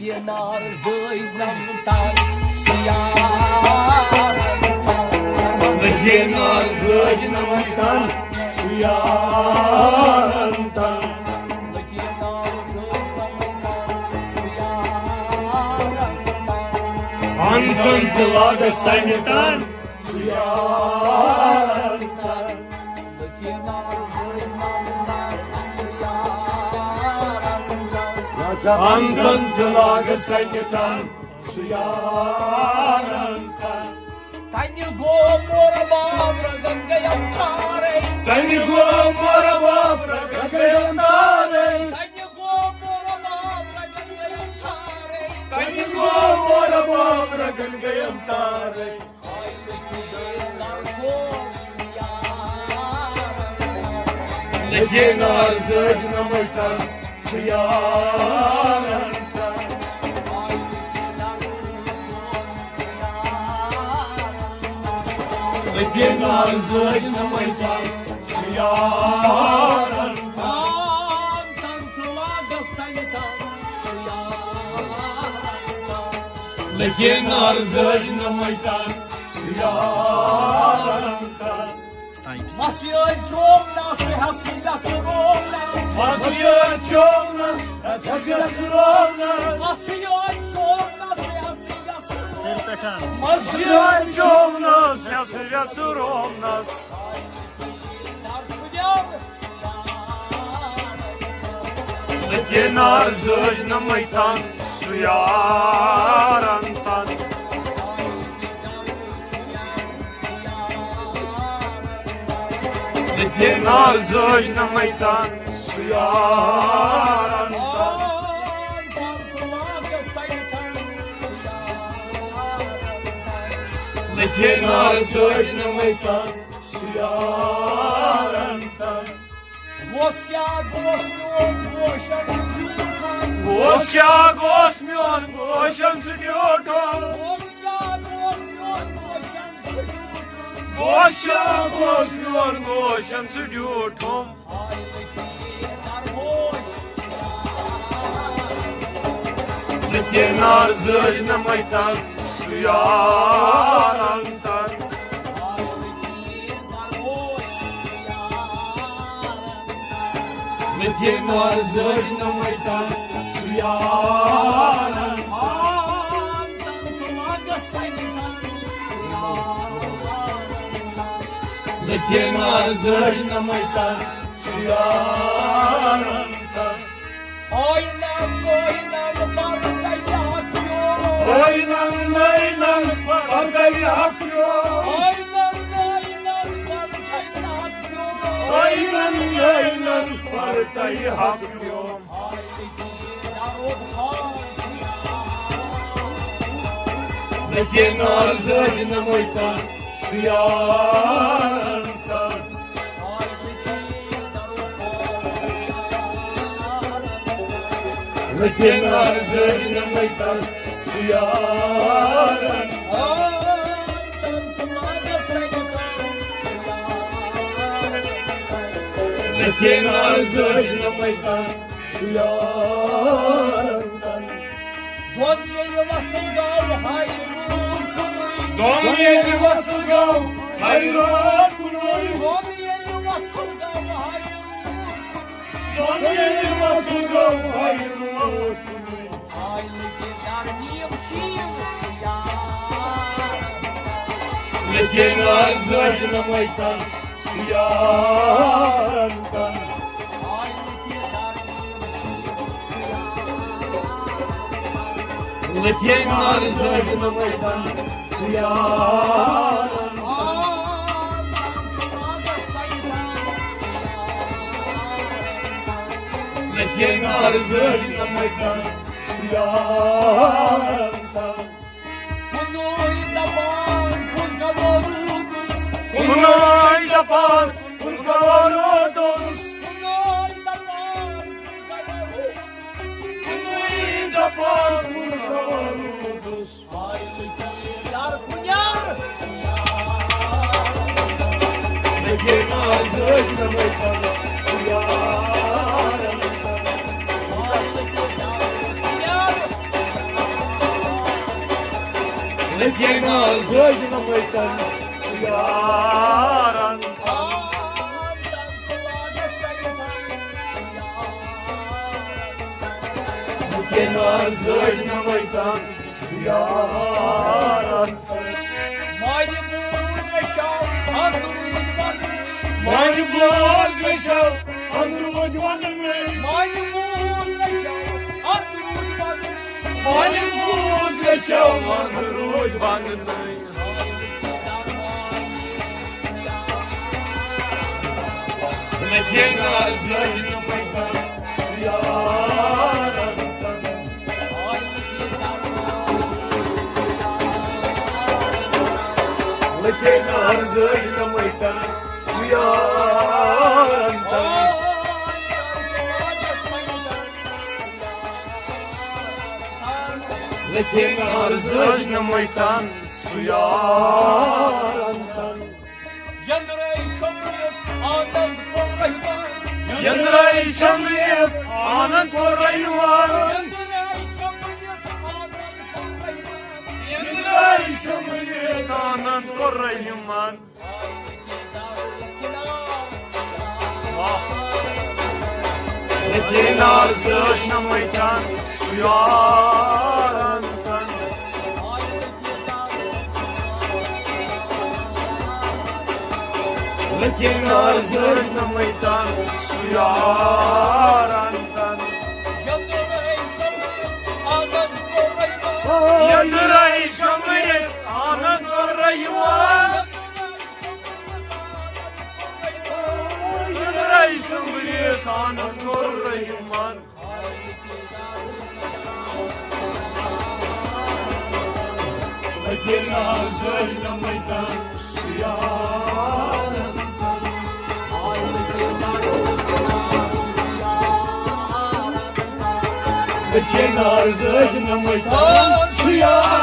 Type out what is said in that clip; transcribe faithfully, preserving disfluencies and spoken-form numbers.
یہِ نار زٲج نمتان سُہ یار۔ یہِ نار زٲج نمتان سُہ یار۔ یہِ نار زٲج نمتان سُہ یار۔ انتن تہٕ لاگس تنہِ تان سُہ یار۔ انتن تہٕ لاگس تنہِ تان سُہ یار۔ انتن۔ تنہِ گوٚو مور باب رگن گٔیم تارے۔ تنہِ گوٚو مور باب رگن گٔیم تارے۔ تنہِ گوٚو مور باب رگن گٔیم تارے۔ تنہِ گوٚو مور باب رگن گٔیم تارے۔ لٔگے نار زٲج نمتن سُہ یارن تن۔ لٔگے نار زٲج نمتن سُہ یارن تن۔ لٔگے نار زٲج نمتن سُہ یارن تن۔ مسیٲے چوم نس ہس یس روم نس۔ مسیٲے چوم نس ہس یس روم نس۔ مسیٲے چوم نس ہس یس روم نس۔ مسیٲے چوم نس ہس یس روم نس۔ لٔگے نار زٲج نمتن سُہ یارن تن۔ لٔگے نار زٲج نمتن سُہ یارن تن۔ لٔگے نار زٲج نمتن سُہ یارن تن۔ گوس کیٛاہ گوس میون گوشن سُہ ٹیوٗٹھُن۔ گوس کیٛاہ گوس میون گوشن سُہ ٹیوٗٹھُن۔ گوس کیٛاہ گوس میون گوشن سُہ ٹیوٗٹھُن۔ گوس کیٛاہ گوس میون گوشن سُہ ٹیوٗٹھُن۔ لٔگے نار زٲج نمتن سُہ یارن تن۔ لٔگے نار زٲج نمتن سُہ یارن تن۔ لٔگے نار زٲج نمتن سُہ یارن تن۔ آینن آینن پردے اکھ پیوم۔ آینن آینن پردے اکھ پیوم۔ آینن آینن پردے اکھ پیوم۔ آینن آینن پردے اکھ پیوم۔ لٔگے نار زٲج نمتن سُہ یارن تن۔ لٔگے نار زٲج نمتن سُہ یارن۔ لٔگے نار زٲج نمتن سُہ یارن تن۔ دۄن ییٚلہِ وصل گوٚو ہاے روٗد کُنُے۔ دۄن ییٚلہِ وصل گوٚو ہاے روٗد کُنُے۔ دۄن ییٚلہِ وصل گوٚو ہاے روٗد کُنُے۔ دۄن ییٚلہِ وصل گوٚو ہاے روٗد کُنُے۔ ہاے لٔگے نار نیم شیٖن سُہ یار۔ لٔگے نار زٲج نمتن سُہ یارن تن۔ لٔگے نار زٲج نمتن سُہ یارن تن۔ لٔگے نار زٲج نمتن سُہ یارن تن۔ کُنُے دپان کُن کوا روٗدُس۔ کُنُے دپان کُن کوا روٗدُس۔ کُنُے دپان کُن کوا روٗدُس۔ کُنُے دپان کُن کوا روٗدُس۔ ہاے لٔگے نار کُنیار۔ لٔگے نار زٲج نمتن سُہ یارن تن۔ ہاے لٔگے نار کُنیار۔ کینٛہہ ناز ٲسۍ نہٕ مٕتۍ تَن سُہ یارَن۔ کینٛہہ ناز ٲسۍ نہٕ مٕتۍ تَن سُہ یارَن۔ ماجہِ بوٗز رٔچھو اَنٛدروٗنۍ وَنٕنۍ۔ ماجہِ بوٗز رٔچھو اَنٛدروٗنۍ وَنٕنۍ۔ ماجہِ بوٗز رٔچھو اَنٛدروٗنۍ وَنٕنۍ۔ ماجہِ بوٗز رٔچھو اَنٛدروٗنۍ وَنٕنۍ۔ مےٚ چھے ناز لٲجمٕژ یارن تن۔ مےٚ چھے ناز لٲجمٕژ یارن تن۔ مےٚ چھے ناز لٲجمٕژ سُہ یارن تن۔ یندرے شۄنٛگِتھ آنند کوٚر رحمان۔ یندرے شۄنٛگِتھ آنند کوٚر رحمان۔ یندرے شۄنٛگِتھ آنند کوٚر رحمان۔ یندرے شۄنٛگِتھ آنند کوٚر رحمان۔ واہ۔ ییٚتہِ نار سۭتۍ نمٲے تن سُہ یارن تن۔ لٔکِن ناز نمٲے تن سُہ یارن تن۔ یندرے شۄنٛگِتھ آنند کوٚر رحمان۔ یندرے شۄنٛگِتھ آنند کوٚر رحمان۔ لٔکِن ناز نمٲے تن سُہ یارن تن۔ لٔکِن ناز نمٲے تن سُہ یارن